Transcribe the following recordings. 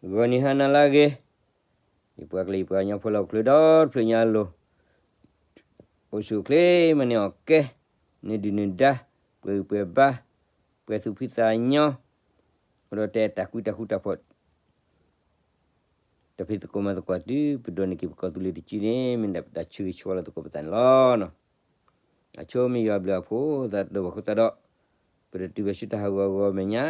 ဂီၤနံၤဟါနၤလၢအဂ့ၤ, ယပှၤကလုာ်ယပှၤကညီဖိလၢဟီၣ်ခိၣ်ချၢဒီတဖျၢၣ်ညါအလိၤ, အိၣ်ဆူၣ်အိၣ်ချ့မၤန့ၢ်အီၣ်ကဲ, နဒုၣ်နဒါ, ပှဲၤဂံၢ်ပှဲၤဘါ, ပှဲၤသူၣ်ဖှံသးညီ, အိၣ်ဒီးတၢ်အဲၣ်တၢ်ကွံတၢ်ဃူတၢ်ဖိး တၢ်ဖံးသကိးမၤသကိးတုၤပဒိးန့ၢ်က့ၤပကီၢ်သူလ့ၤတစုန့ၣ် မ့ၢ်ဒၣ်ပတၢ်ဆၢဂ့ၤဆၢဝါလီၤသကိးပသးန့ၣ်လီၤ. အဆိမ့ၢ်ယွၤဘျုးအဖှိၣ်သတးဒီး ပတတုၤဘၣ်ဆူတၢ်ဟးဂူာ်ဟးဂီၤမဲာ်ညါ,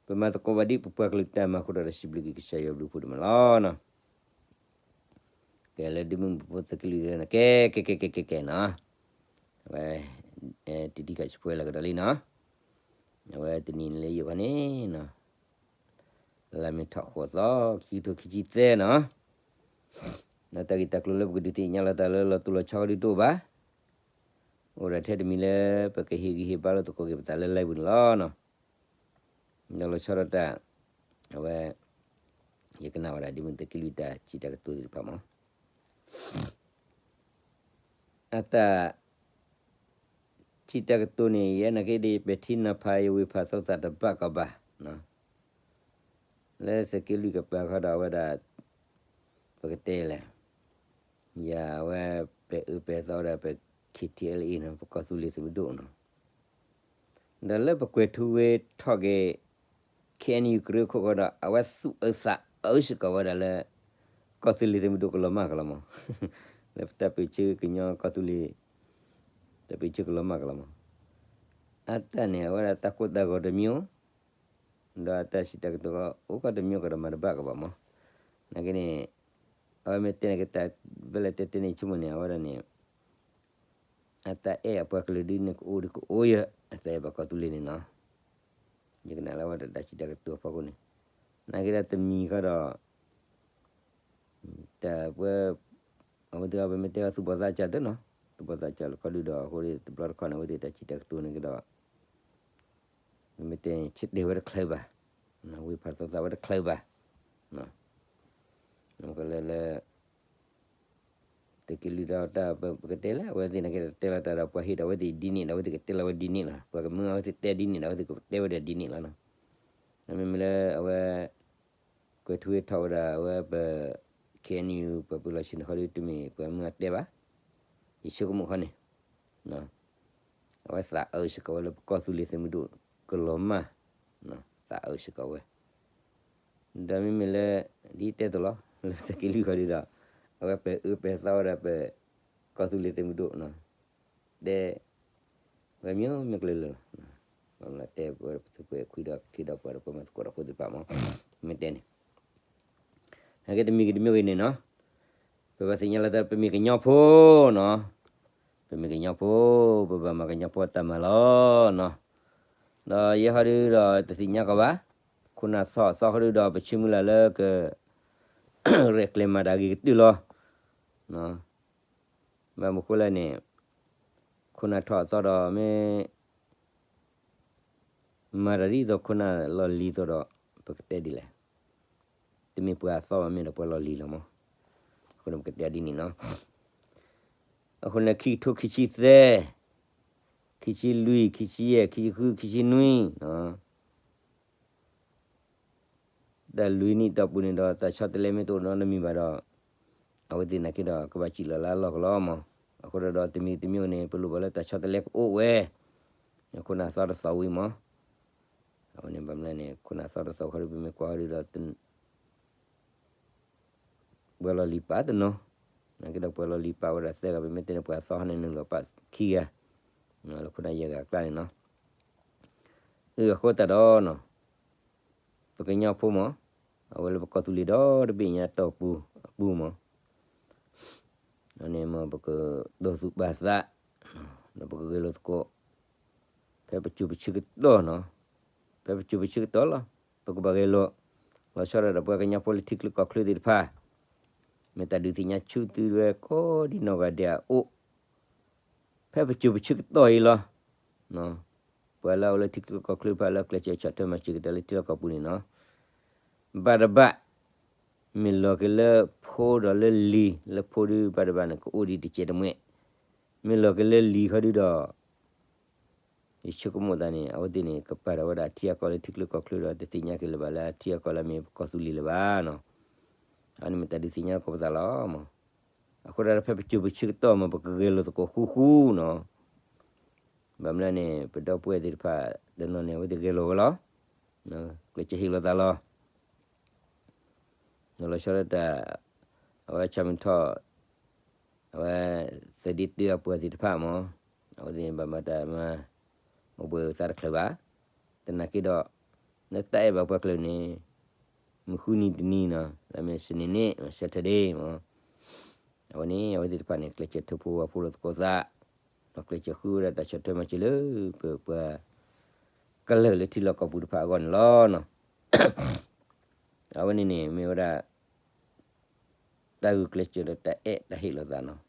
ပမၤသကိးဘၣ်ဒ်ပပှၤကလုာ်တၢ်မၤအဃိဒီး တၢ်စံးဘျုးက့ၤကစၢ်ယွၤဘျုးဖှိၣ်ဒိၣ်မးလီၤ. ကဲလၢဒုးမုၢ်မုၢ်ဖိသကလုာ်န့ၣ် ကဲ ကဲ ကဲ ကဲ ကဲ နီၤ, အဝဲ တံၤဒံးကၣ်ဆူၣ်ဖိလၢကဒီးလံနီၤ, အဝဲတနံၤန့ၣ်လၢယိာ်ခီန့ၣ်နီၤ လါမ့ၤထီၣ်ဃိးသီ ခံကထိခံဆံသၢနီၤ, ဒီးတၢ်ဂ့ၢ်တၢ်ကျိၤလၢပကဒုးသ့ၣ်ညါလိာ်သးလၢလီၤတိၢ်လီၤဆီဒုးတအိၣ်ဘၣ်, အိၣ်ဒၣ်ထဲတမံၤလၢပကဟ့ၣ်ဂံၢ်ဟ့ၣ်ဘါလိာ်သကိးက့ၤပသးလၢ live ပူၤန့ၣ်လီၤ. ဒီးလီၤဆီဒၣ်တၢ်, အဝဲ ယကနၣ်ဝဲဒၣ်ဒ်မုၢ်သုးက့လွံၢ်တၢ်စံးတၢ်ကတိၤသ့ၣ်တဖၣ်မး အတၢ် စံးတၢ်ကတိၤန့ၣ် ယဲနာ်က့ဒီး ယပဲာ်ထံနီၤဖး ယဝ့ၢ်ဖးသီသးတဘၣ်ကီးဘၣ်, လၢသုးက့လွံၢ်ကပၤခီဒီးအဝဲဒၣ် ပကတဲလဲၣ်, ယၤအဝဲ ပဲာ်အၢပဲာ်သီဝဲဒၣ်ပ ခ့ထံအဲလ်အ့ နီၤ, ပကီၢ်သူလ့ၤသုးမုၢ်ဒိၣ်နီၤ, ဒီးလၢပကွဲးထူဝ့ထီၣ်က့ၤ ခ့ၣ်အဲၣ်ယူၣ် ကရၢခိၣ်ဃီဒီး အဝဲသူၣ်အၢသးအၢစ့ၢ်ကီးဝဲဒၣ်လၢ ကီၢ်သူလ့ၤသုးမုၢ်ဒိၣ်ကလီၤမၢ်ကလီၤမး, လၢပတၢ်ပၢဆှၢကညီကီၢ်သူလ့ၤ တၢ်ပၢဆှၢကလီၤမၢ်ကလီၤမး, အတၢ်န့ၣ် အဝဲဒၣ်တၢ်ကိၢ်တၢ်ဂီၤတမံၤ, ဒီးအတၢ်စံးတၢ်ကတိၤအိၣ်ကီးတမံၤကဒီးမၤတဘၣ်ကီးဘၣ်မး, နာ်က့န့ၣ် အဝဲမ့ၢ်တဲန့ၣ်ကတၢၢ် ဘၣ်လဲၤတဲတဲန့ၣ်ဆိကမိၣ်န့ၣ် အဝဲဒၣ်န့ၣ် အတၢ်အဲၣ်အပှၤကလုာ်ဒုးန့ၣ် ကအိၣ်ဒုးကအိၣ်ယဲ, အတၢ်အဲၣ်ပှၤကီၢ်သူလ့ၤန့ၣ်နီၤ, ယကနၣ်လၢအဝဲဒၣ်တၢ်စံးတၢ်ကတိၤအဖီခိၣ်န့ၣ်, နာ်က့ဒီးတမံၤဃီဒီး တၢ်ပှဲၤ အဝဲသ့ၣ်ပမ့ၢ်တဲအီၤသူၣ်ဘီၣ်သးစၢ်သ့နီၤ, သူၣ်ဘီၣ်သးစၢ်လၢခီဒုဒီး အဃိဒီးတဘျီတခီန့ၣ် အဝဲသ့ၣ်တၢ်စံးတၢ်ကတိၤန့ၣ်ကဒီး မ့မ့ၢ်တဲ ဆၢတဲာ်ဝဲတချုးဘၣ်, ဝ့ၢ်ဖးသီသးဝဲတချုးဘၣ်, မ့ၢ်ကလၢလၢ သုးက့လွံၢ်ဒီးတၢ်ပကတဲလၢ အဝဲသ့ၣ်နာ်က့ဒီးတဲလီၤတၢ်ဒီးပှၤဟ့ၣ်ဒီးအဝဲသ့ၣ်ဒ်န့ၣ်ဒီး အဝဲသ့ၣ်ကတဲလီၤဝဲဒ်န့ၣ်လီၤ, ပှၤကမၢအဝဲသ့ၣ်တဲဒ်န့ၣ်ဒီး အဝဲသ့ၣ်ကတဲဝဲဒၣ်ဒ်န့ၣ်လီၤနီၤ, မ့မ့ၢ်လၢအဝဲ ကွဲးထူဝ့ထီၣ်ဝဲဒၣ် အဝဲပ ခ့ၣ်အဲၣ်ယူၣ် ပှၤပၢလီၢ်ဆ့ၣ်နီၤဃီဒီး တမ့ၢ်ပှၤမၢအတဲဘၣ်, ယဆိကမိၣ်ခီန့ၣ် အဝဲသးအၢစ့ၢ်ကီးဝဲလၢပကီၢ်သူလ့ၤသုးမုၢ်ဒိၣ်ကလီၤမၢ်, သးအၢစ့ၢ်ကီးဝဲ, ဒီးမ့မ့ၢ်လၢ ဒ်တဲသိးလီၤ လၢသုးက့လွံၢ်ဃီဒီး အဝဲပဲာ်အၢပဲာ်သီဝဲဒၣ်ပ ကီၢ်သူလ့ၤသုးမုၢ်ဒိၣ် တဲ ဝဲမ့ၢ်မ့ၢ်ကျၢၤလၢာ်လီၤ, ဘၣ်မနုၤတဲပဝဲပသုးကွဲးခွံဒီးခံဒီးပှၤဒီးပှၤမၤသကိးဒီးဖိသ့ၣ်တဖၣ်မး, မ့ၢ်တဲန့ၣ် နာ်က့တမံၤဂ့ၤတမံၤဂ့ၤန့ၣ်နီၤ, ပဘၣ်သ့ၣ်ညါလီၤသး ပမ့ၢ်ကညီဖိနီၤ, ပမ့ၢ်ကညီဖိ ပဘၣ်မၤကညီဖိအတၢ်မၤလီၤနီၤ, ဒီးယဲဟီဒုဒီးတသ့ၣ်ညါကီးဘၣ်, ခိၣ်နၢ်သီအသီဟီဒုဒီး ပဆၢမုၢ်လၢ်လၢက ရဲၣ်ကျဲၤမၤတၢ်ဂ့ၤကတၢၢ်လီၤ, ဘၣ်မနုၤဃိလဲၣ်န့ၣ် ခိၣ်နၢ်ထီၣ်အသီဒီးမ့ၢ် မၤတၢ်ဒ်သိးခိၣ်နၢ်လီၢ်လံၤသိးဒီး ပကတဲဒ်လဲၣ်, တမ့ၢ်ပှၤအသီဘၣ် မ့ၢ်ဒီးပှၤလီၢ်လံၤလီၤမး, အဃိန့ၣ်ပကတဲဒ်န့ၣ်နီၤ, အဃိန့ၣ်ခံကထိခံဆံသၢ, ခံဆံလွံၢ် ခံဆံယဲၢ် ခံဆံဃု ခံဆံနွံ တၢ်လွံၢ်နံၣ်တီၢ်ပူၤန့ၣ်ဒီး တၢ်ဆီတလဲမ့ၢ်တအိၣ်နီတမံၤဘၣ်ဒီး အဝဲသ့ၣ်နာ်က့ဒီးကဘၣ်စံၣ်လီၤလၢအလီၢ်ကလီမး, အဃိဒီးတမံၤတမံၤန့ၣ် ပလိၣ်ဘၣ်လၢတၢ်ဆီတလဲကအိၣ်ဝဲ, ခိၣ်နၢ်သီတသီဝံၤမး, အဝဲန့ၣ်ဘၣ်မနုၤလဲၣ်န့ၣ် ခိၣ်နၢ်သီတသီခီဒီး ပမ့ၢ်ကွၢ်ဟီဒီး ပှၤလီၢ်လံၤပာ်တနီၤ, နာ်က့ဒီးပှၤလီၢ်လံၤပာ်ဝဲဒၣ်သၢဂၤ ပမ့ၢ်တဲန့ၣ် ပှၤသီဟီန့ၣ်နုာ်လီၤပာ်ခံဂၤ, လၢခိၣ်နၢ်ယဲၢ်ဂၤအကျါန့ၣ်နီၤ, အဃိသတးဒီးနီၤ, ပကညီဖိမး, အဝဲလၢပကီၢ်သူလ့ၤဒီတဘ့ၣ်ညါတီၢ်ပူၤအပူၤမး, အန့ၣ်မ့ၢ်ပကဒိးသူၣ်ပာ်သး, ဒီးပကဂဲၤလိာ်သကိး ဖဲပစိၤပဆၢကတီၢ်နီၤ, ဖဲပစိၤပဆၢကတီၢ်လီၤ, ပကဘၣ်ဂဲၤလိာ်, လီၤဆီဒၣ်ဒီးပှၤကညီဖိလၢထံချၢကီၢ်ချၢသ့ၣ်တဖၣ်, မ့ၢ်တၢ်ဒုးသ့ၣ်ညါဆူသုဝဲကိးဒံနီၢ်ဂၤဒဲးအအိၣ်, ဖဲပစိၤပဆၢကတီၢ်အံၤလီၤ, ပှၤလၢအအိၣ်လၢထံချၢကီၢ်ချၢတဖၣ်လၢအကျဲးစၢးဆီၣ်ထွဲမၤစၢၤက့ၤတၢ်လၢထံလီၢ်ကီၢ်ပူၤန့ၣ်နီၤ, ဘၣ်တဘၣ်, မ့ၢ်လီၤက့ၤလၢဖိဒီးလၢလံၤ လၢဖိဒုးဘၣ်တဘၣ်န့ၣ် ကအိၣ်ဒံးတစဲးတမှဲး, မ့ၢ်လီၤက့ၤလၢလံၤခီဒုဒီး ယဆိကမိၣ်သးန့ၣ် အဝဲသ့ၣ်န့ၣ် ကပာ်ထီၣ်ဝဲဒၣ်အထံအကီၢ်လၢထံချၢကီၢ်ချၢဒီး တသ့ၣ်ညါက့ၤလၢၤဘၣ်လၢအထံအကီၢ်လၢအမ့ၢ်ကီၢ်သူလ့ၤလၢၤဘၣ်နီၤ. အန့ၣ်မ့ၢ်တၢ်ဒုးသ့ၣ်ညါသကိးပသးလီၤမး. အဃိဒၣ်ဖဲပစိၤပဆၢကတီၢ်မး ပကဂဲၤလိာ်သကိးဃူဃူနီၤ. ဘၣ်မနုၤန့ၣ် ပဒီပုၢ်ဝဲၢ်သ့ၣ်တဖၣ် တနီၤန့ၣ် အဝဲသ့ၣ်ဂဲၤလိာ်ဝဲလီၤ. ကျဲးစၢးဟ့ၣ်လိာ်သးလီၤ. လီၤဆီဒၣ်တၢ် အဝဲဆၣ်မုၢ်ထီၣ် အဝဲ သၢဒ့တၢအပှၤသ့ၣ်တဖၣ်မး, အဝဲသ့ၣ်န့ၣ်ဘၣ်မၤတၢ်မၤ အိၣ်ဘှံးအိၣ်သါတချုးဘၣ်. သနာ်က့ဒီး လၢတၢ်အဲၣ်ဘၣ်ပှၤကလုာ်န့ၣ် မုၢ်ဃုနံၤတနံၤနီၤ လၢမ့ၢ် စနေနေ့ Saturday မး, အဝဲန့ၣ် အဝဲသ့ၣ်တဖၣ်န့ၣ် ကျဲးစၢးထုးဖှိၣ်ဝၣ်ဖှိၣ်လိာ်သကိးသး, ဒီးကျဲးစၢးဃုဝဲဒၣ်တၢ်ဆီၣ်ထွဲမၤစၢၤလၢ ပပှၤ ကလုာ်လၢထံလီၢ်ကီၢ်ပူၤတဖၣ်အဂီၢ်န့ၣ်လီၤနီၤ. အဝဲန့ၣ်န့ၣ် မ့ၢ်ဝဲဒၣ် တၢ်ဂုာ်ကျဲးစၢးဒီးတၢ်အဲၣ်တၢ်ဟ့ၣ်လိာ်သးနီၤ.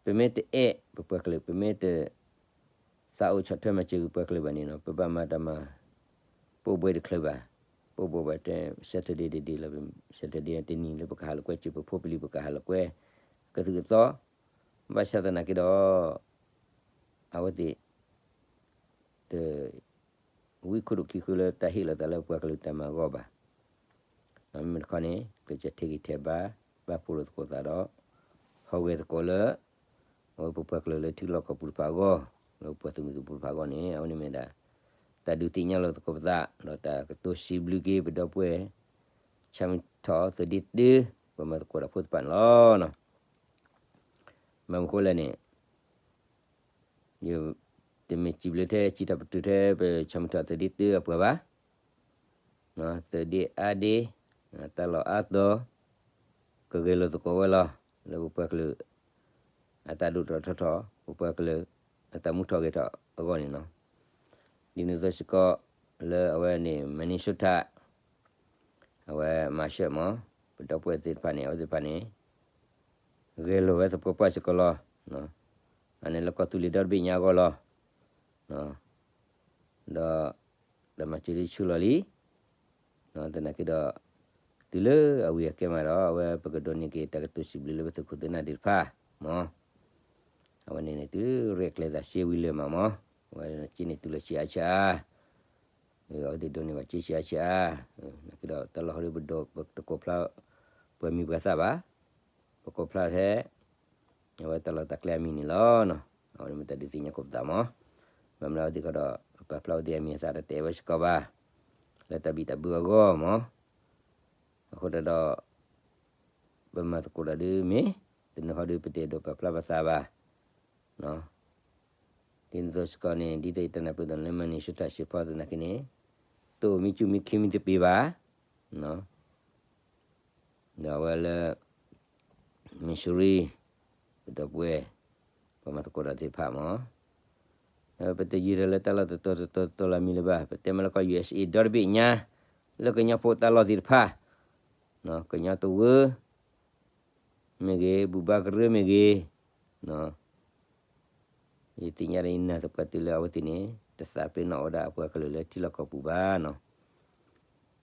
ပမ့ၢ်တအဲၣ်ပပှၤကလုာ် ပမ့ၢ်တ သးအိၣ်ဆီၣ်ထွဲမၤစၢၤဂ့ၤပှၤကလုာ်ဘၣ်န့ၣ်နီၤ ပဘၣ်မၤတၢ်မၤ ပအိၣ်ဘှံးတချုးဘၣ်. ပအိၣ်ဘှံးဘၣ်တဲ Saturday တဒ့လၢ Saturday တနံၤလၢပကဟးလိာ်ကွဲစၢၤ ပဖိပလံၤပကဟးလိာ်ကွဲ ကသုးအသီ, ဘၣ်ဆၣ်သနာ်က့ဒီး အဝဲသ့ၣ် တ ဝံခိၣ်ဒိၣ်ခံဃုလၢတၢ်ဟ့ၣ်လီၤသးလၢပှၤကလုာ်တၢ်မၤအဂီၢ်ဘၣ်. မ့မ့ၢ်တခီန့ၣ် ကျဲးစၢးထဲးဂံၢ်ထဲးဘါ ဘၣ်ဖှိၣ်လိာ်သကိးသးဒီး ဟီၣ်ဂဲၤသကိးလၢ အဝဲပပှၤကလုာ်လၢထံလီၢ်ကီၢ်ပူၤတဖၣ်အဂီၢ်, လၢပှၤသုးမုၢ်သံၣ်ဘိတဖၣ်အဂီၢ်န့ၣ် အဝဲန့ၣ်မ့ၢ်ဒၣ် တၢ်ဒုးသ့ၣ်ညါလိာ်သကိးပသး ဒီးတၢ်ကတိၤစံးဘျုးက့ၤပဒီပုၢ်ဝဲၢ် ဆၣ်မုၢ်ထီၣ်သၢဒ့တၢ ပှၤမၤသကိးတၢ်ဖိတဖၣ်န့ၣ်လီၤ. ဘၣ်မနုၤဃိလဲၣ်န့ၣ် ယတမ့ၢ်စံးဘျုးထဲ စံးထီၣ်ပတြၢၤထဲ ပဆၣ်မုၢ်ထီၣ်သၢဒ့တၢအပှၤဘၣ်. သၢဒ့အါဒ့ တၢ်လီၢ်အါတီၤ ကဂဲၤလိာ်သကိးဝဲလီၤ. လၢပပှၤကလုာ် အတၢ်ဒိၣ်ထီၣ်ထီထီၣ် ပပှၤကလုာ် အတၢ်မူထီၣ်ဂဲၤထီၣ်အဂီၢ်န့ၣ်လီၤ. ဒ်န့ၣ်အသိးစ့ၢ်ကီး လၢအဝဲန့ၣ် Minnesota အဝဲမၤရှဲၣ်မး ပဒီပုၢ်ဝဲၢ်သ့ၣ်တဖၣ်န့ၣ် အဝဲသ့ၣ်တဖၣ်န့ၣ် ဂဲၤလိာ်ဝဲသပှၢ်ပှၢ်စ့ၢ်ကီးလီၤ. အန့ၣ်လၢကီၢ်သူလ့ၤဒီတဘ့ၣ်ညါအဂီၢ်လီၤ. ဒီး တၢ်မၤစၢၤဒ်ဆူၣ်လီၤလံ. သနာ်က့ဒီး တုၤလၢအဝံၤအကဲမးဒီး အဝဲပကဒိးန့ၢ်က့ၤတၢ်ကတိၤစံးဘျုးလၢပသုးခိၣ်သုးနၢ်သ့ၣ်တဖၣ်မး. အဝဲန့ၣ်န့ၣ် တုၤရဲၣ်ကျဲၤသးရှဲဝံၤလၢာ်မးမး, အဝဲက့န့ၣ်တုၤလီၤဆံးအါဆံးအါ, အဝဲသ့ၣ်ဒိးန့ၢ်ဘၣ်က့ဆံးအါဆံးအါ, နာ်က့ဒီးတၢ်လီၢ်ဟီဒ်ပဒိးပတကိးဖျါ ပှၤမံၤပှၤသၣ်ဘၣ်, ပကိးဖျါထဲ အဝဲတၢ်လီၢ်တၢ်ကျဲအမံၤန့ၣ်လီၤ. အဝဲန့ၣ်မ့ၢ်တၢ်ဒုးသ့ၣ်ညါကိးပသးမး, ဘၣ်မနုၤအဝဲသ့ၣ်ခီဒီး ပပာ်ဖျါဝဲသ့ၣ်အမံၤအသၣ်တတဲဝဲစ့ၢ်ကီးဘၣ်, လၢတၢ်ဘံၣ်တၢ်ဘၢအဂီၢ်မး, အဃိတၢ်ဒီး ပမၤသကိးတၢ်ဒ်မ့ၢ် တနၢၤဟီဒ်ပတအဲၣ်ဒိးပာ်ဖျါပသးဘၣ် ဒ်န့ၣ်အသိးစ့ၢ်ကီးန့ၣ် ဒ်သိးယတနၢ်ပၢၢ်သးလၢ Minnesota စ့ၢ်ကီးသနာ်က့န့ၣ် တအိၣ်မံဆူၣ်မံခံမံသပ့ၤဘၣ်, ဒီးအဝဲလၢ Missouri ပဒီပုၢ်ဝဲၢ် ပှၤမၤသကိးတၢ်သ့ၣ်တဖၣ်မး, ပတယုၢ်ထီၣ်လၢတၢ်လီၢ်တတီၤတတီၤတတီၤလၢမံၤလၢၤဘၣ်, ပတဲမ့ၢ်လၢကီၢ် USA ဒီတဘ့ၣ်ညါ လၢကညီဖိတၢ်လီၢ်သ့ၣ်တဖၣ်, ကညီတဝၢ မ့ၢ်ဂ့ၤ ဘူၣ်ဘါကရၢမ့ၢ်ဂ့ၤ, ယသ့ၣ်ညါဒီးယနာ်သပှၢ်တုၤလၢအဝဲသ့ၣ်န့ၣ် တသးပ့ၤနီၣ်ဝဲဒၣ်အပှၤကလုာ်လၢထံလီၢ်ကီၢ်ပူၤဘၣ်နီၤ.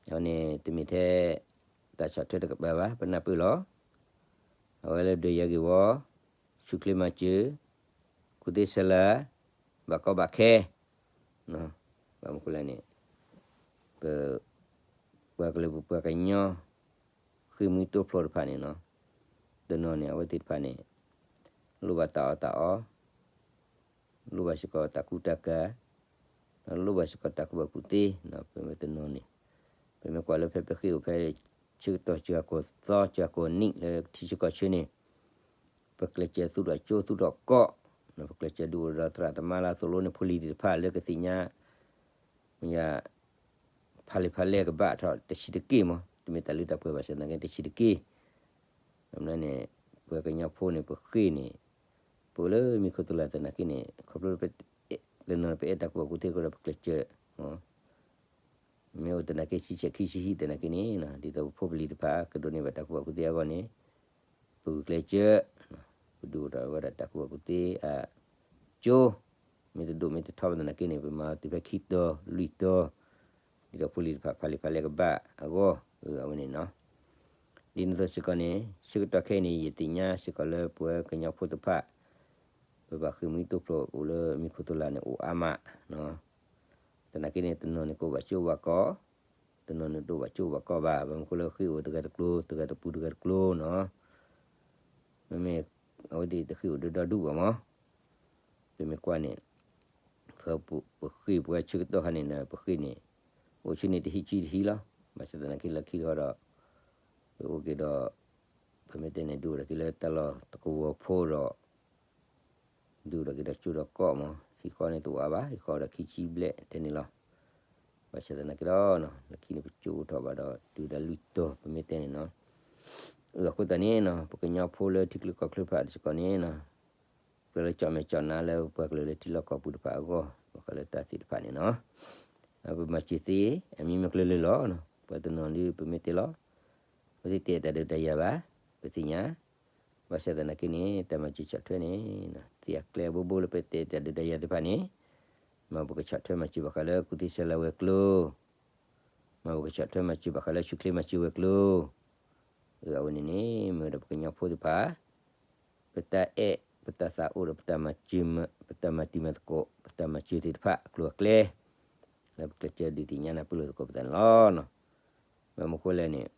အဝဲန့ၣ်တမ့ၢ်ထဲ တၢ်ဆီၣ်ထွဲတကပၤဘၣ် ပနၢ်ပၢၢ်လီၤ. အဝဲလၢဒိးယၤဂ့ၢ်ဝီ ဆူၣ်ချ့မၤစၢၤ ကူၣ်သ့ဆဲးလၤ ဘၣ်ကီဘၣ်ခဲ ဘၣ်မနုၤဃိလဲၣ်န့ၣ် ပ ပှၤကလုာ်ပပှၤကညီ ဃ့ၢ်မှံဟးဖျိးတဖၣ်န့ၣ်နီၤ, တနီၤန့ၣ် အဝဲသ့ၣ်တဖၣ်န့ၣ် လိၣ်ဘၣ်တၢ်အီၣ်တၢ်အီ, လိၣ်ဘၣ်စ့ၢ်ကီးတၢ်ကူတၢ်ကၤ, ဒီးလိၣ်ဘၣ်စ့ၢ်ကီးတၢ်ကူၣ်ဘၣ်ကူၣ်သ့, ပမ့ၢ်တနီၤန့ၣ် ပမ့ၢ်ကွၢ်လၢဖဲပဃ့ၢ်အိၣ်ဖဲ ဆၢကတီၢ်စှၤကိာ်သီ စှၤကိာ်နံၣ်လၢထံဆၢကီၢ်ဆၢန့ၣ် ပကျဲးစၢးသူၣ်ထီၣ်ကၠိသူၣ်ထီၣ်ကီၢ်, ပကျဲးစၢးဒုးအိၣ်ဒီးသရၣ်သမါလၢအသိၣ်လိန့ၢ်ဖိလံၤသ့ၣ်တဖၣ်လၢကသ့ၣ်ညါ မ့ၢ်ယၤ ဖးလဲၢ်ဖးလဲၢ်ကဘၣ်ထီၣ်တဆံးတက့ၢ်မး, တမ့ၢ်တၢ်လုၢ်တၢ်ပှ့ၤဘၣ်ဆၣ်သနာ်က့တဆံးတက့ၢ်. အမ့ၢ်န့ၣ် ပှၤကညီဖိန့ၣ် ပဃ့ၢ်န့ၣ် ပအိၣ်လၢမံၤခိၣ်သလၢ်သနာ်က့န့ၣ် ခီဖျိ တနီၤပအဲၣ်တၢ်ကူၣ်ဘၣ်ကူၣ်သ့အဃိဒီးပကျဲးစၢး မ့ၢ်အိၣ်သနာ်က့ ဆံဆဲးခံဆံဟံၣ်သနာ်က့န့ၣ် ဒ်သိးပဖိပလံၤတဖၣ် ကဒိးန့ၢ်ဘၣ်တၢ်ကူၣ်ဘၣ်ကူၣ်သ့အဂီၢ်န့ၣ် ပဂုာ်ကျဲးစၢး ပဒုးအိၣ်ထီၣ်ဝဲဒၣ်တၢ်ကူၣ်ဘၣ်ကူၣ်သ့အကၠိ, မ့ၢ်တဒိၣ်မ့ၢ်တထီဘၣ်သနာ်က့န့ၣ် ပမၤတုၤဖဲခံတီၤလွံၢ်တီၤ, ဒ်သိးဖိလံၤတဖၣ်ဖးလဲၢ်ဖးလဲၢ်ကဘၣ်အဂီၢ် အဝဲန့ၣ်နီၤ. ဒ်န့ၣ်အသိးစ့ၢ်ကီးန့ၣ် ဆၢကတီၢ်ခဲအံၤန့ၣ် ယသ့ၣ်ညါစ့ၢ်ကီးလၢပှၤကညီဖိတဖၣ် ပဘၣ်ဃ့ၢ်မှံဟးဖျိးအိၣ်လၢမံခိၣ်သလၢ်န့ၣ်အိၣ်အါမး, သနာ်က့န့ၣ် တနီၤန့ၣ်ကအိၣ်ဘၣ်ကၠိဘၣ်ကီ, တနီၤန့ၣ်တအိၣ်ဘၣ်ကၠိဘၣ်ကီဘၣ်. ဘၣ်မနုၤဃိလၢဃ့ၢ်အိၣ်တဂၤတကျိၤ တဂၤတပူၤတဂၤတကျိၤနီၤ, မ့မ့ၢ်အဝဲသ့ၣ်တဃ့ၢ်အိၣ်ဒီဒီဒူၣ်ဘၣ်မး, ပမ့ၢ်ကွၢ်န့ၣ် ပဃ့ၢ်ပှၤဆၢကတီၢ်ခါန့ၣ် ပဃ့ၢ်န့ၣ် အိၣ်ဆူၣ်န့ၣ်တဟံးဆံတဟံးလီၤ. ဘၣ်ဆၣ်သနာ်က့လၢခံတခီဒီး ပအိၣ်က့ၤဒီး ပမ့ၢ်တဲန့ၣ် ဒုးအိၣ်ဒီးက့ၤလၢတၢ်လီၢ်သကဝီၤဖိဒီး ဒုးအိၣ်ဒီးက့ၤဒီးကၠိဒီးကီၢ်မး, ဟံၣ်ဃီန့ၣ်တအိၣ်အါဘၣ်, ဟံၣ်ဃီဒီးခံဆံဘျဲၣ်တဲန့ၣ်လီၤ. ဘၣ်ဆၣ်သနာ်က့ဒီး လၢခံန့ၣ် ပကၠိအိၣ်ထီၣ်ဘၣ်ဒီး ဒုးဒီးလွံၢ်တီၤ ပမ့ၢ်တဲန့ၣ်နီၤ, အဃိသတးန့ၣ်နီၤ ပကညီဖိလၢထံချၢကီၢ်ချၢတဖၣ်စ့ၢ်ကီးန့ၣ်နီၤ ကြၢးလၢကၠီၣ်မဲာ်ကၠီၣ်နါလၢပှၤကလုာ်လၢထံလီၢ်ကီၢ်ပူၤတဖၣ်အဂီၢ် ဘၣ်ဃးလၢတၢ်သ့ၣ်တဖၣ်န့ၣ်နီၤ, ပမၤစၢၤသ့ အမံၤမ့ၢ်ကျၢၤလၢာ်လီၤ. ပှၤတနီၤဒုးပမ့ၢ်တဲလီၤ ပသ့ၣ်တဲတၢ်ဒုးတၢ်ယၤဘၣ်, ပသ့ၣ်ညါ, ဘၣ်ဆၣ်သနာ်က့န့ၣ် တၢ်မၤစၢၤဆီၣ်ထွဲန့ၣ် သ့ၣ်အကျဲအဘိဘိလၢပတဲတၢ်ဒုးတၢ်ယၤသ့ၣ်တဖၣ်န့ၣ်, မ်ပကဆီၣ်ထွဲမၤစၢၤဘၣ်ဃးလၢကူၣ်သ့ဆဲးလၤဝဲၤကျိၤ မ်ပကဆီၣ်ထွဲမၤစၢၤဘၣ်ဃးလၢဆူၣ်ချ့မၤစၢၤဝဲၤကျိၤ, အဝဲန့ၣ်န့ၣ် မ့ၢ်ဝဲဒၣ်ပကညီဖိသ့ၣ်တဖၣ် ပတၢ်အဲၣ် ပတၢ်သးအိၣ်ဒီး ပတၢ်မၤတံၤမၤသကိး ပတၢ်မၤစၢၤသ့ၣ်တဖၣ် အကျိၤအကျဲ လၢပကျဲးစၢးဒုးသ့ၣ်ညါနၢ်ပၢၢ်လိာ်သကိးပသးန့ၣ်လီၤ. ဘၣ်မနုၤဃိလဲၣ်န့ၣ်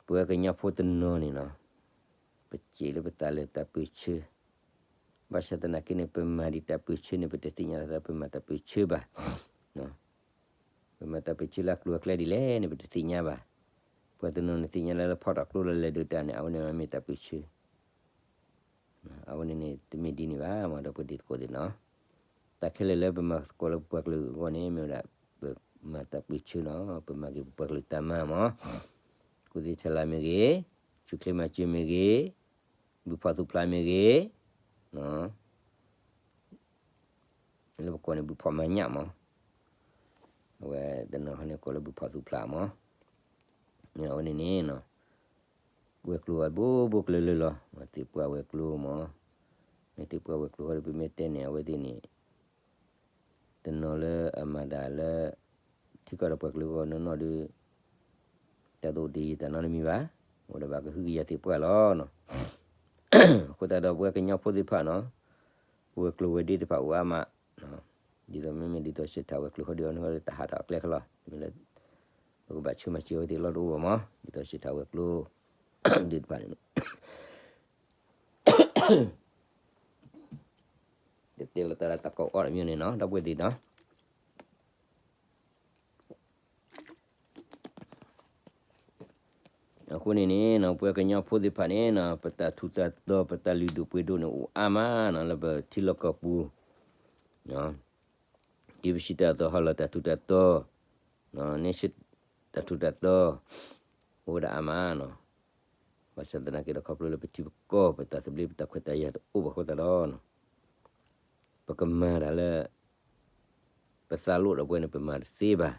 ပဝဲကညီဖိတနီၤန့ၣ်နီၤ ပစံးလၢပသးလၢတၢ်ပၢဆှၢ, ဘၣ်ဆၣ်သနာ်က့န့ၣ် ပမၤဒံးတၢ်ပၢဆှၢန့ၣ် ပတသ့ၣ်ညါလီၤသးပမၤတၢ်ပၢဆှၢဘၣ်. ပမၤတၢ်ပၢဆှၢလၢအကျိၤအကျဲဒ်လဲၣ်န့ၣ် ပတသ့ၣ်ညါဘၣ်. ပှၤတနီၤန့ၣ်သ့ၣ်ညါလၢလၢဖီၣ်တၢ်ကျိလၢလဲၤဒုးတၢ်န့ၣ် အဝဲန့ၣ်မ့ၢ်တၢ်ပၢဆှၢ အဝဲန့ၣ်န့ၣ် တမ့ၢ်ဒ်န့ၣ်ဘၣ် မ့ၢ်ဒီးပဒ်သကိးသ့ၣ်နီၤ, တၢ်ခဲလၢာ်လၢပမၤသကိးလၢပပှၤကလုာ်အဂီၢ်န့ၣ် မ့ၢ်ဝဲဒၣ် ပမၤတၢ်ပၢဆှၢနီၤ, ပမၤက့ၤပပှၤကလုာ်တၢ်မၤမး, ကူၣ်သ့ဆဲးလၤမ့ၢ်ဂ့ၤ, ဆူၣ်ချ့မၤစၢၤမ့ၢ်ဂ့ၤ, ဘုဖီၣ်သူဖျးမ့ၢ်ဂ့ၤ, လၢပကိးန့ၣ် ဘုဖီၣ်မၤညၣ်မး, အဝဲတနီၤဟီန့ၣ်ကိးလၢဘုဖီၣ်သူဖျးမး, အဝဲန့ၣ်န့ၣ် ဝဲၤကျိၤအဘိဘိကျၢၤလၢာ်လီၤ, မ့ၢ်သ့ၣ်ပှၢ်ဝဲၤကျိၤမး, မ့ၢ်သ့ၣ်ပှၢ်ဝဲၤကျိၤဃီဒီး ပမ့ၢ်တဲန့ၣ် အဝဲသ့ၣ်န့ၣ် တနီၤလၢအမၤတၢ်လၢ ထံကီၢ်ဒီးပှၤကလုာ်အဂီၢ်နီၢ်နီၢ်ဒီး တၢ်တအိၣ်တယံာ်တၢ်နီတမံၤဘၣ်, အိၣ်ဒီးဘၣ်ကဟုကယာ်သ့ၣ်ပှၢ်လီၤ. အဃိသတးဒီးပဝဲကညီဖိသ့ၣ်တဖၣ်နီၤ, ပဝဲၤကျိၤဝဲၤဒ့သ့ၣ်တဖၣ်အိၣ်အါမး, ဒ်သိးမ့မ့ၢ်ဒ်သိးစံးထီၣ်ဝဲၤကျိၤဃီဒီး အန့ၣ်ဃီဒီးတၢ်ဟးထီၣ်အကျဲခဲလၢာ်, မ့ၢ်လၢ ပကဘၣ်ဆၢမၤစၢၤဝဲသ့ၣ်လီၢ်တအိၣ်ဘၣ်မး, ဒ်သိးစံးထီၣ်ဝဲၤကျိၤ ဒ့တဖၣ်န့ၣ် တတဲလီၤတၢ်လၢတၢ်ကီအီၣ်တမံၤန့ၣ်နီၤ ဒီပုၢ်ဝဲၢ်သ့ၣ်နီၤ. အဃိန့ၣ်န့ၣ်နီၤ ပဝဲကညီဖိသ့ၣ်တဖၣ်န့ၣ်နီၤ ပတၢ်ထူးတၢ်တီၤ ပတၢ်လုၢ်ဒိၣ်ပှ့ၤဒိၣ်န့ၣ်အိၣ်အါမးနီၤ လၢပထံလီၢ်ကီၢ်ပူၤ ဒ်ပစံးတၢ်အသိး ဟီၣ်လီၤတၢ်ထူးတၢ်တီၤ, န့ၢ်ဆူၣ်တၢ်ထူးတၢ်တီၤ အိၣ်ဝဲဒၣ်အါမးနီၤ. ဘၣ်ဆၣ်သနာ်က့ဒီး ခီဖျိလၢပထံပကီၢ် ပတၢ်သဘျ့ ပတၢ်ခွဲးတၢ်ယာ်တအိၣ်ဘၣ်အဃိသတးဒီး ပကမၤတၢ်လၢ ပသးလိၣ်ဒီးပဝဲန့ၣ် ပမၤတသ့ဘၣ်.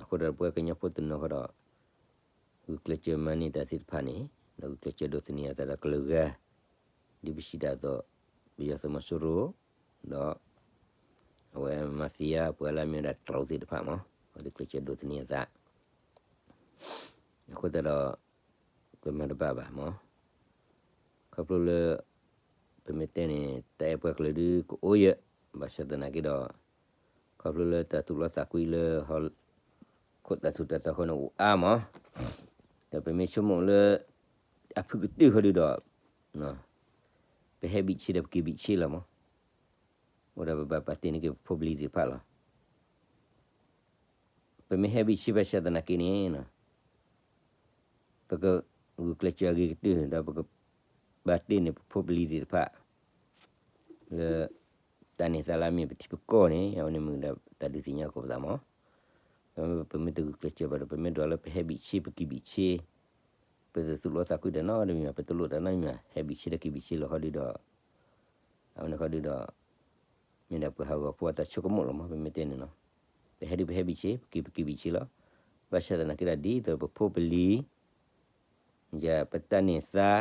အဃိဒီးပဝဲကညီဖိတနီၤဃီဒီး ဂုာ်ကျဲးစၢးမၤန့ၢ်တၢ်သ့ၣ်တဖၣ်န့ၣ် ဒီးဂုာ်ကျဲးစၢးဒိးသန့ၤအသးဒီးကလုာ်ဂၤ ဒ်ပစံးတၢ်အသိး ပယီၤသုးမီၤစိရိၤ ဒီး အဝဲ mafia ပှၤလၢအမ့ၢ်ဝဲဒၣ်တရူးသ့ၣ်တဖၣ်မး အဝဲသ့ၣ်ကျဲးစၢးဒိးသန့ၤအသး အဃိသတးဒီး ပမၤတဘၣ်ဘၣ်မး ခီဖျိလၢ ပမ့ၢ်တဲန့ၣ် တၢ်အဲၣ်ပှၤကလုာ်ဒုးကအိၣ်ယဲၢ် ဘၣ်ဆၣ်သနာ်က့ဒီး ခီဖျိလၢတၢ်သူၣ်လီသးကွံလၢ ဟီၣ်ခိၣ်တၢ်ထူးတၢ်တီၤဃီန့ၣ်အိၣ်အါမး ဒီးပမ့ၢ်ဆိကမိၣ်လၢ အဖုၣ်ကတၢၢ်ဃီဒုးဒီး ပဟဲဘံၣ်ဆ့ဒီးပက့ၤဘံၣ်ဆ့လီၤမး အိၣ်ဒီးပဘၣ်ပာ်တ့ၢ်န့ၢ်က့ၤပဖိပလံၤသ့ၣ်တဖၣ်လီၤ. ပမ့ၢ်ဟဲဘံၣ်ဆ့ဘၣ်ဆၣ်သနာ်က့န့ၣ် ပကဂုာ်ကျဲးစၢးအဂ့ၤကတၢၢ် ဒီးပကဘၣ်တ့ၢ်န့ၢ်ပဖိပလံၤသ့ၣ်တဖၣ် လၢ တၢ်န့ၢ်သါလၢအမ့ၢ်ပထံပကီၢ်န့ၣ် အဝဲန့ၣ်မ့ၢ်ဒၣ်တၢ်ဒုးသ့ၣ်ညါသကိးပသးမး ပမ့ၢ်တဂုာ်ကျဲးစၢးဘၣ်ဒီး ပမ့ၢ်ဒွးလၢပဟဲဘံၣ်ဆ့ပက့ၤဘံၣ်ဆ့ ပတသူၣ်လီသးကွံဒီးနီတမံၤဘၣ် ပတလိၣ်တၢ်နီတမံၤဘၣ် ဟဲဘံၣ်ဆ့ဒီးက့ၤဘံၣ်ဆ့လီၤဃီဒုးဒီး အဝဲန့ၣ်ဃီဒုးဒီး မ့ၢ်ဒၣ်ပှၤဟးဂီၤဖိအတၢ်ဆိကမိၣ်လီၤမး ပမ့ၢ်တဲန့ၣ်နီၤ ပဟဲဒုးပဟဲဘံၣ်ဆ့ ပက့ၤပက့ၤဘံၣ်ဆ့လီၤ. ဘၣ်ဆၣ်သနာ်က့ဒီးဒ်သိးပဖိပလံၤ ယပတၢ်န့ၢ်သါ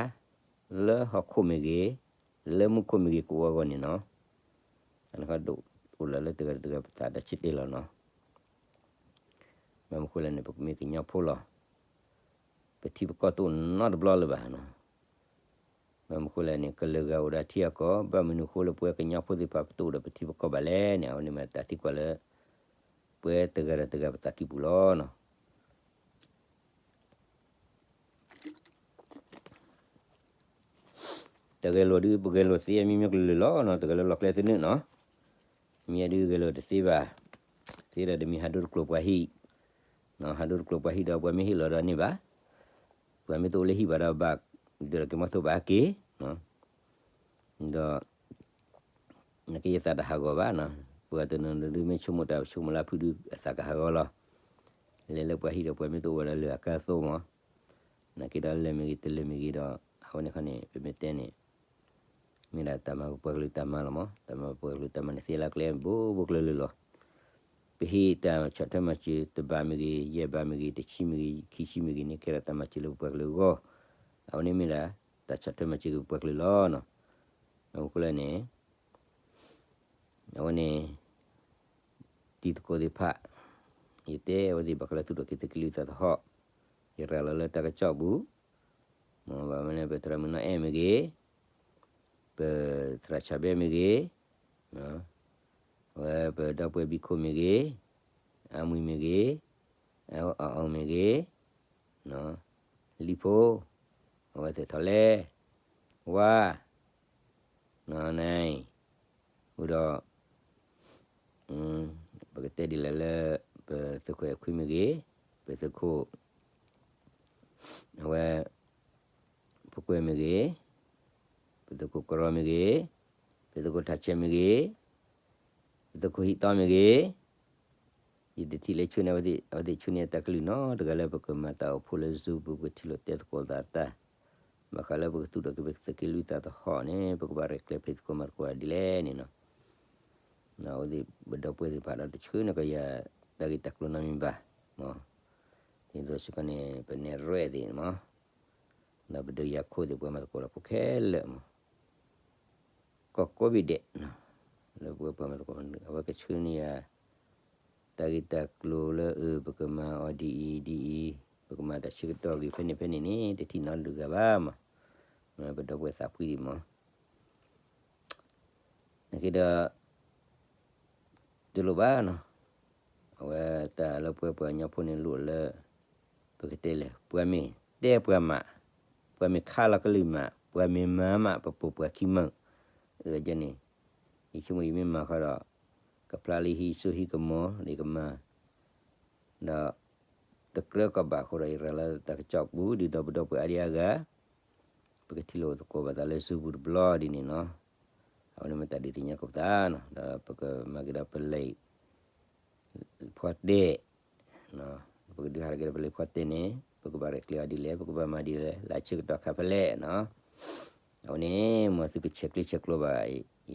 လၢဟီၣ်ခိၣ်မ့ၢ်ဂ့ၤ လၢမူခိၣ်မ့ၢ်ဂ့ၤကအိၣ်အဂီၢ်န့ၣ်နီၤ အန့ၣ်ဃီဒိၣ်အိၣ်လၢတဂၤတဂၤပသးဒီးဆံးတဲလီၤနီၤ ဘၣ်မနုၤဃိလဲၣ်န့ၣ် ပကမ့ၢ်ကညီဖိလီၤ. ပထံပကီၢ်တအိၣ်နီတဘျီလၢၤဘၣ်နီၤ ဘၣ်မနုၤဃိလဲၣ်န့ၣ် ကလုာ်ဂၤအိၣ်ဒီးထံအကီၢ်, ဘၣ်မနုၤဃိလၢပဝဲကညီဖိသ့ၣ်တဖၣ် ပတအိၣ်ဒီးပထံပကီၢ်ဘၣ်လဲၣ်န့ၣ် အဝဲန့ၣ်မ့ၢ်တၢ်သံကွၢ်လၢ ပဝဲတဂၤဒီးတဂၤပသးကံၢ်ပူၤလီၤနီၤ. တၢ်ဂဲၤလိာ်ဒုး ပဂဲၤလိာ်သ့အမျိုးမျိုးကလုာ်လီၤနီၤ, တဂၤလၢလီၢ်ကျဲသနၢၣ်နီၤ, မ့ၢ်ဒုးဂဲၤလိာ်တသ့ဘၣ်, သ့ဒီးတမ့ၢ်ဟးဒိတကျိၤပှၤဟံၣ်, ဟးဒိတကျိၤပှၤဟံၣ်ဒီးပှၤမ့ၢ်ဟ့ၣ်လီၤဒီးန့ၢ်ဘၣ်, ပှၤမ့ၢ်တအိၣ်လၢဟံၣ်ဘၣ်ဒီးဘၣ်, ဒုးလီၤက့ၤမီၢ်သိဘၣ်က့ၤ, ဒီး နကယသးတဟးဂီၤဘၣ်နီၤ, ပှၤတနီၤနီၤဒုးမ့ၢ်ဆိကမိၣ်တၢ်ဆိကမိၣ်လၢဖုဒုးအသးကဟးဂီၤလီၤ, လဲၤလၢပှၤဟံၣ်ဒီးပှၤမ့ၢ်တအိၣ်ဝဲဒီးလၢအကါသိမး, နာ်က့ဒီးလဲၤမ့ၢ်ဂ့ၤတလဲၤမ့ၢ်ဂ့ၤဒီး အဝဲန့ၣ်ခီန့ၣ် ပမ့ၢ်တဲန့ၣ် မ့ၢ်ဒၣ်တၢ်မၤပပှၤကလုာ်တၢ်မၤလီၤမး, တၢ်မၤပပှၤကလုာ်တၢ်မၤန့ၣ်သ့လၢကျဲဘိဘိကျၢၤလၢာ်လီၤ, ပဟ့ၣ်တၢ်ဆီၣ်ထွဲမၤစၢၤတဘးမ့ၢ်ဂ့ၤ, ယဲၢ်ဘးမ့ၢ်ဂ့ၤ, တဆံမ့ၢ်ဂ့ၤ, ခံဆံမ့ၢ်ဂ့ၤန့ၣ် ကဲထီၣ်တၢ်မၤစၢၤလၢပပှၤကလုာ်အဂီၢ်, အဝဲန့ၣ်မ့ၢ်ဒၣ် တၢ်ဆီၣ်ထွဲမၤစၢၤက့ၤပပှၤကလုာ်လီၤနီၤ, အဃိလဲၣ်န့ၣ် အဝဲန့ၣ် တံၤသကိးသ့ၣ်တဖၣ်, ယတဲအဝဲသ့ၣ်ဘၣ်ဃးလၢသူၣ်ထီၣ်က့ၤသုးက့လွံၢ်သးသဟီၣ်, ယရၤလီၤလၢတၢ်ကစီၣ်ပူၤ, မ့ၢ်ဘၣ်မနုၤ ပသရၣ်မုၢ်နီၢ်အဲၣ်မ့ၢ်ဂ့ၤ, ပသရၣ်ဆၣ်ဘဲမ့ၢ်ဂ့ၤ, အဝဲပဒီပုၢ်ဝဲၢ်ဘံခိၣ်မ့ၢ်ဂ့ၤ, အမုၢ်မ့ၢ်ဂ့ၤ, အအီၣ်မ့ၢ်ဂ့ၤ, လံၣ်ဖိ, အဝဲသ့ၣ်ထီၣ်လဲ, ဝါ, နီၢ်နံ, အဃိဒီး ပကတဲဒ်လဲၣ်လၢ ပသုးခိၣ်အဲၣ်ခွံမ့ၢ်ဂ့ၤ, ပသုးခိၣ် အဝဲ ဖိကွဲမ့ၢ်ဂ့ၤ, ပသုးခိၣ်ကရီမ့ၢ်ဂ့ၤ, ပသုးခိၣ်ထးဆဲးမ့ၢ်ဂ့ၤ, ပသုးခိၣ်ဟံၣ်သီမ့ၢ်ဂ့ၤ, ယတထံၣ်လၢဆှၢန့ၢ်အဝဲသ့ၣ်, အဝဲသ့ၣ်ဆှၢန့ၢ်တၢ်ကလုၢ်နီတဂၤလၢပကမၤတၢ်အိၣ်ဖှိၣ်လၢ Zoom ပူၤ ပကထံၣ်လိာ်တဲသကိးသးတၢ်, ဘၣ်ဃးလၢပကသူၣ်ထီၣ်က့ၤပသုးက့လွံၢ်သးသဟီၣ်န့ၣ် ပကဘၣ်ရဲၣ်ကျဲၤဖံးသကိးမၤသကိးဒ်လဲၣ်န့ၣ်နီၤ. အဝဲသ့ၣ်ပဒီပုၢ်ဝဲၢ်သ့ၣ်တဖၣ်ဒီးတဆှၢန့ၢ်ကယၤ တၢ်ဂ့ၢ်တၢ်ကျိၤနီတမံၤဘၣ်, ဒ်သိးစ့ၢ်ကီးန့ၣ် ပနဲၣ်ရွဲၣ်သ့ၣ်မး, ဒီးပဒုးယၤခိၣ်သ့ၣ် ပှၤမၤသကိးဒီးဖိခဲလၢာ်မး ကီၢ်ကိးဘ့ၣ်ဒဲး, လၢပဝဲပှၤမၤသကိး အဝဲကဆှၢန့ၢ်ယၤ တၢ်ဂ့ၢ်တၢ်ကျိၤလၢအ ပကမၤအီၤဒ်အံၤဒ်အံၤ, ပကမၤတၢ်ဆၢကတီၢ်ဂ့ၤဖဲန့ၣ်ဖဲန့ၣ်န့ၣ် တထံၣ်နီတဂၤဘၣ်မး, ပဒီပုၢ်ဝဲၢ်သးဖှံဒံးမး နာ်က့ဒီး တလိၣ်ဘၣ်နီၤ, အဝဲတၢ်လၢပဝဲပှၤကညီဖိန့ၣ်လိၣ်လၢ ပကတဲလဲၣ် ပှၤမ့ၢ်တဲပှၤမး, ပှၤမ့ၢ်ခးလီၤကလုၢ်မး, ပှၤမ့ၢ်မၤမး ပပိာ်ပှၤခံမုာ်, အန့ၣ် ယဆိကမိၣ်ယမ့ၢ်မၤဃီဒီး ကဖျါလၢဟံးစိဟံးကမီၤ ဒီးယကမၤ ဒီး တကြၢးကီးဘၣ်အဃိဒီး ယရၤလၢတၢ်ကစီၣ်ပူၤ ဒ်သိးပဒီပုၢ်ဝဲၢ်အါဒံအါဂၤ ပကထံၣ်လိာ်သကိးဘၣ်သးလၢ Zoom ပူၤတဘျီဒ်န့ၣ်နီၤ, အဝဲန့ၣ်မ့ၢ်တၢ်ဒုးသ့ၣ်ညါကိးပသးနီၤ, ဒီးပကမၤက့ၤဒီးပလံာ် ဖီတဲာ်, ပကဒုးဟးထီၣ်က့ၤဒီးပလံာ်ဖီတဲာ်န့ၣ် ပကဘၣ်ရဲၣ်ကျဲၤအီၤဒ်လဲၣ်, ပကဘၣ်မၤဒ်လဲၣ်, လၢအဆၢကတီၢ်ခါဖဲလဲၣ်နီၤ, အဝဲန့ၣ် မ်သုကဆဲးကျိးဆဲးကျိးဘၣ်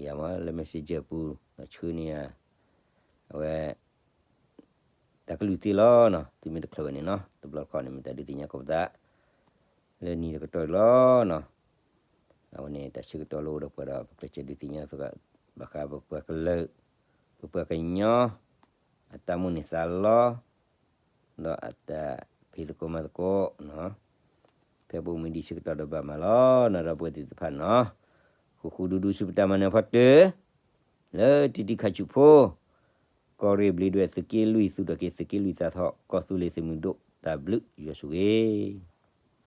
ယၤမး လၢ Messenger ပူၤ ဒီးဆှၢန့ၢ်ယၤ အဝဲ တၢ်ကလုၢ်သ့လီၤနီၤ, သုမ့ၢ်တချုးဝဲန့ၣ်နီၤ, တဘျီတခီၣ်န့ၣ် မ့ၢ်တၢ်ဒုးသ့ၣ်ညါကိးပသး လၢနံၤတကတီၢ်လီၤနီၤ, အဝဲန့ၣ် တၢ်ဆၢကတီၢ်လၢအိၣ်ဒီးပှၤဒီး ပကျဲးစၢးဒုးသ့ၣ်ညါသကိး ဘၣ်ဃးပပှၤကလုာ် ပပှၤကညီ အတၢ်မိၣ်န့ၢ်သးလီ ဒီးအတၢ်ဖံးသကိးမၤသကိးနီၤ, ဖဲပအိၣ်မူဒံးဆၢကတီၢ်ဒီးဘၣ်မၤလီၤနီၤ ဒီပုၢ်ဝဲၢ်သ့ၣ်တဖၣ်နီၤ, ဃူဃူဒူဒူဆူပတၢ်မၤနၢၤဖီတၢၢ် လၢတံၤတံၤခါဆူၣ်ဖိ ကီၢ်ရ့ၣ်ဘျ့းဒွဲၣ်သုးက့လွံၢ် သူၣ်ထီၣ်က့ၤသုးက့လွံၢ်သးထီၣ် ကီၢ်သူလ့ၤသုးမုၢ်ဒိၣ် တၢ်ဘျုးယွၤဆိၣ်ဂ့ၤ